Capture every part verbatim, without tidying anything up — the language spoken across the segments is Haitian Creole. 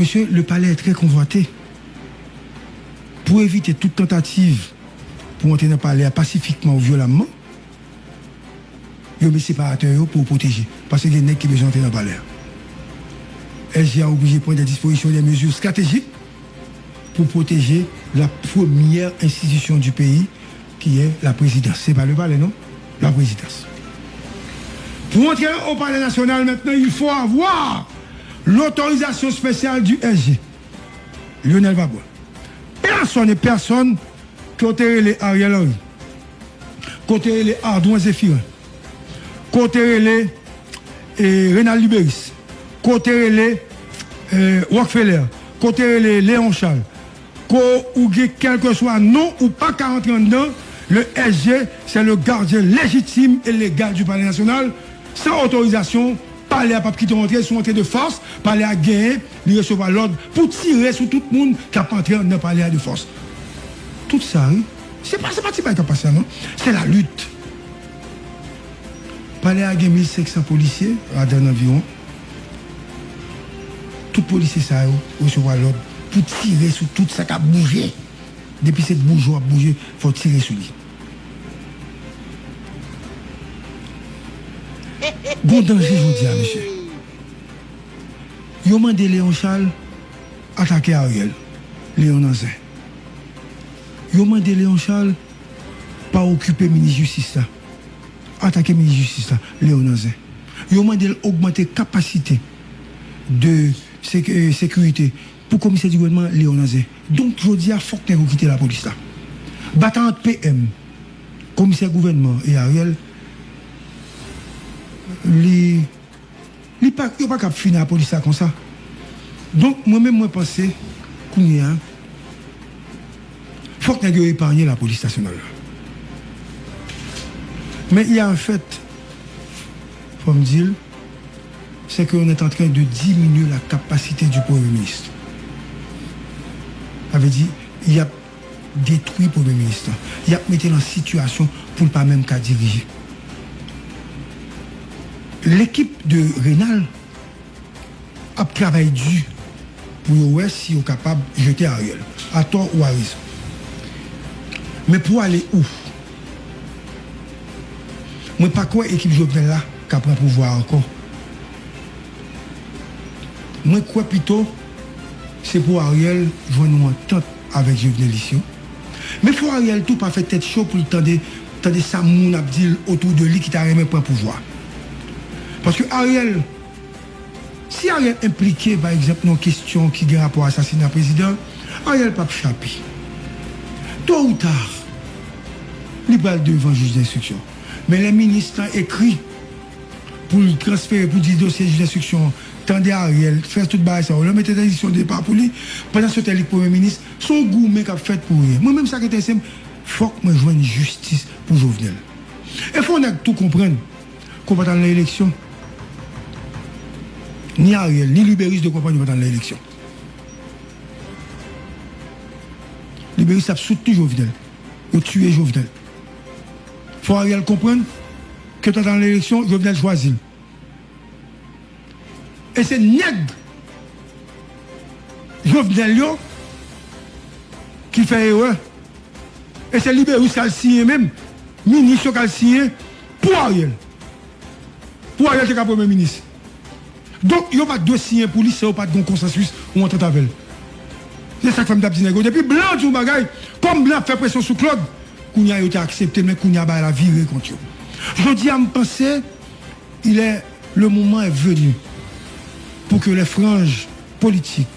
Mesye, le palè est très convoité. Pou evite tout tantativ pou antre nan palè a pasifikman ou vyolamman, yo met separatè yo pou pwoteje. Paske gen nèg ki bezwen antre nan palè a. S G a oblije pran de dispozisyon, de mezi estratejik pou pwoteje la premyè enstitisyon di peyi, ki est la présidence. Se pa le palais, non? La présidence. Pour entrer au palais national maintenant, il faut avoir l'autorisation spéciale du S G. Lionel Vabwa. Pèsonn e pèsonn ke w te rele Ariel Henry, ke w te rele Ardouin Zéphirin, ke w te rele, eh, Renald Lubérice, ke w te rele, eh, Rockefeller, ke w te rele Léon Charles, ke w gen kèlkeswa non ou pa ka antre anndan, le S G, c'est le gardien légitime et légal du Palais National. San otorizasyon, palè a p ap kite w antre, si w antre de fòs, palè a genyen, li resevwa lòd pou tire sou tout moun k ap antre anndan palè a de fòs. Tout sa, wi. Se pa, se pa ti bagay k ap pase a, non. Se lalit. Palè a gen mil senk san polisye ladan l anviwon. Tout polisye sa yo resevwa lòd pou tire sou tout sa k ap bouje. Depi se bouje w ap bouje, fò w tire sou li. Gon danje jodi a, mesye. Yo mande Léon Charles atake Ariel. Léon nan zen. Yo mande Léon Charles pa okipe minis jistis la. Atake minis jistis la, Léon nan zen. Yo mande l ogmante kapasite de sek-, eh, sekirite pou komisè di gouvènman, Léon nan zen. Donk, jodi a, fòk nèg yo kite lapolis la. Batay ant P M, komisè gouvènman e Ariel, li, li pa, yo pa kab fini a polis la konsa. Donk, mwen menm, mwen panse, kounye a, fòk nèg yo epanye lapolis nasyonal la. Men, il y a un fait, fò m di l, c'est que on est en train de diminuer la capacité du Premier ministre. Sa vle di, y ap detwi Premye Minis lan. Y ap mete l an sitiyasyon pou l pa menm ka dirije. Lekip de Renald ap travay di pou yo wè si yo kapab jete Ariel, atò ou arezon. Men pou ale ou? Mwen pa kwè ekip Jovenel la ka pran pouvwa a ankò. Mwen kwè pito se pou Ariel jwenn yon antant avèk Jovenelis yo. Men fò Ariel tou pa fè tèt cho pou l tande, tande sa moun ap di l otou de li ki ta renmen pran pouvwa. Paske Ariel, si Ariel enplike, pa egzanp, nan yon kesyon ki gen rapò asasina prezidan, Ariel p ap chape. To ou ta, li pral devan jij denstriksyon. Men lè minis lan ekri pou l transfere, pou di dosye jij denstriksyon, tande Ariel, fè tout bagay sa yo, lè w mete entèdiksyon depa pou li, pandan se tan li k premye minis, se yon goumen k ap fèt pou rien. Mwen menm, sa k enterese m, fòk mwen jwenn jistis pou Jovenel. E fò nèg tou konprann ke w pa t al nan eleksyon. Ni Ariel, ni Liberis dwe konprann yo pa t al nan eleksyon. Liberis ap soutni Jovenel. Yo tiye Jovenel. Fò Ariel konprann ke yo t al nan eleksyon, Jovenel chwazi l. E se nèg Jovenel yo ki fè erè. E se Liberis k al siyen menm, minis yo k al siyen pou Ariel. Pou Ariel te ka premye minis. Donk, yo pa t dwe siyen pou li san yo pa t gen yon konsansis, yon antant avè l. Se sa k fè m t ap di nèg yo, depi blan di yon bagay, kòm blan ap fè presyon sou Claude, kounye a yo te aksepte l, men kounye a bagay la vire kont yo. Jodi a, m panse, il est, le moment est venu pour que les franges politiques,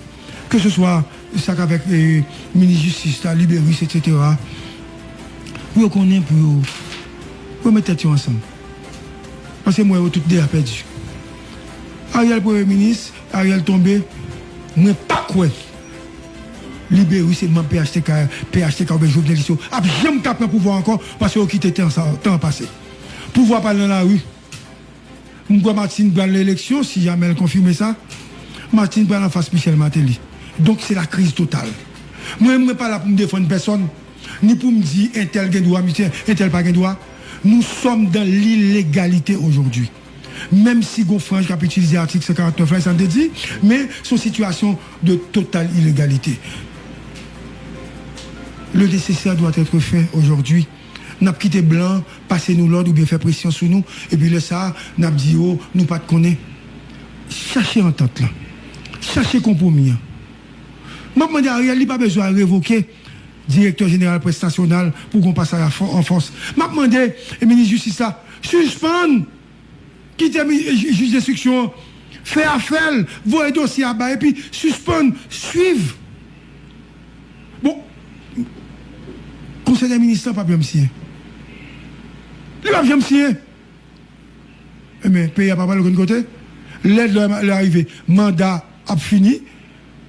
que ce soit sa k avèk, eh, minis jistis la, Liberis, et cetera, pou yo konnen, pou yo, pou yo met tèt yo ansanm. Paske m wè yo tout deja pèdi. Ariel premye minis, Ariel tonbe, mwen pa kwè Liberis e manm P H T K, P H T K oubyen Jovenelis yo ap janm ka pran pouvwa ankò, paske yo kite tan sa, tan an pase. Pouvwa pa al nan lari. M kwè Martine pral nan eleksyon, si jamè l konfime sa. Martine pral anfas Michel Martelly. Donk, se la kriz total. Mwen, mwen pa la pou m defann pèsonn, ni pou m di entèl gen dwa, misye, entèl pa gen dwa. Nous sommes dans l'illégalité aujourd'hui. Menm si gon franj k ap itilize atik san karant nèf la, sa m te di, men se yon sitiyasyon de total ilegalite. Le nécessaire doit être fait aujourd'hui. N ap kite blan pase nou lòd oubyen fè presyon sou nou, epi lè sa a, n ap di, o, nou pa t konnen. Chache antant lan. Chache konpwomi an. M ap mande Ariel, li pa bezwen al revoke direktè jeneral Près Nasyonal pou gon pasaj an fò-, an fòs. M ap mande minis jistis la, sispann kite mi-, jij, jij enstriksyon an fè afè l, voye dosye a bay, epi sispann swiv. Bon, konsèy dè minis lan p ap janm siyen. Li p ap janm siyen. Ebyen, peyi a pa prale okenn kote. Lè, lè, lè a rive, manda ap fini,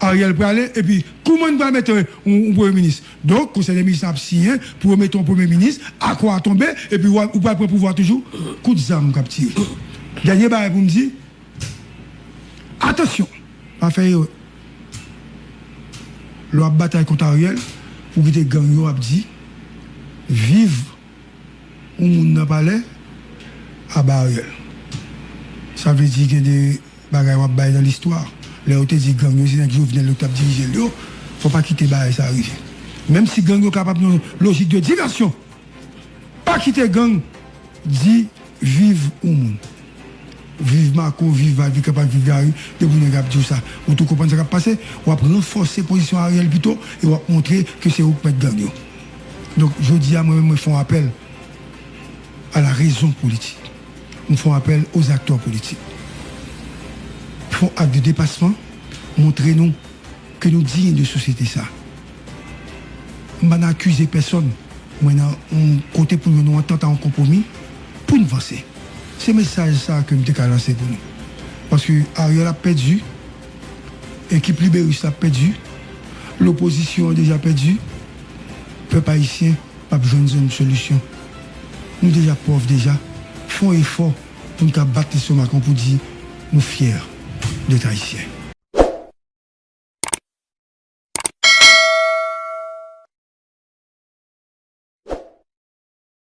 Ariel prale, epi kouman n pral mete yon, yon premye minis? Donk, konsèy dè minis ap siyen pou yo mete yon premye minis, akò a tonbe, epi w a, ou pral pran pouvwa toujou. Kout zam k ap tire. Dènye bagay pou m di, atansyon, pa fè erè. Lè w ap batay kont Ariel, ou kite gang yo ap di, viv yon moun nan palè, aba Ariel. Sa vle di gen de bagay w ap bay nan listwa. Lè yo te di gang yo se nèg Jovenel yo k t ap dirije l yo, fò w pa kite bagay sa rive. Menm si gang yo kapab nan lojik de divèsyon, pa kite gang di viv yon moun. Viv Marco, viv Val, viv Kanpay, viv Gary, depi nèg ap di w sa. Ou tou konprann sa k ap pase, w ap ranfòse pozisyon Ariel pito e w ap montre ke se ou k mèt gang yo. Donk, jodi a, mwen menm, mwen fè yon apèl à la raison politique. M fè yon apèl aux acteurs politiques. Fè yon ak de depasman, montre nou ke nou diy de sosyete sa. M pa nan akize pèsonn. Mwen nan yon kote pou nou antant a yon konpwomi pou n vanse. Se mesaj sa ke m te ka lanse pou nou. Paske Ariel ap pèdi, ekip liberis la ap pèdi, lopozisyon an deja pèdi, pèp ayisyen p ap jwenn yon solisyon. Nou deja pòv deja. Fè yon efò pou n ka bat lestomak nou pou di nou fyè dèt ayisyen.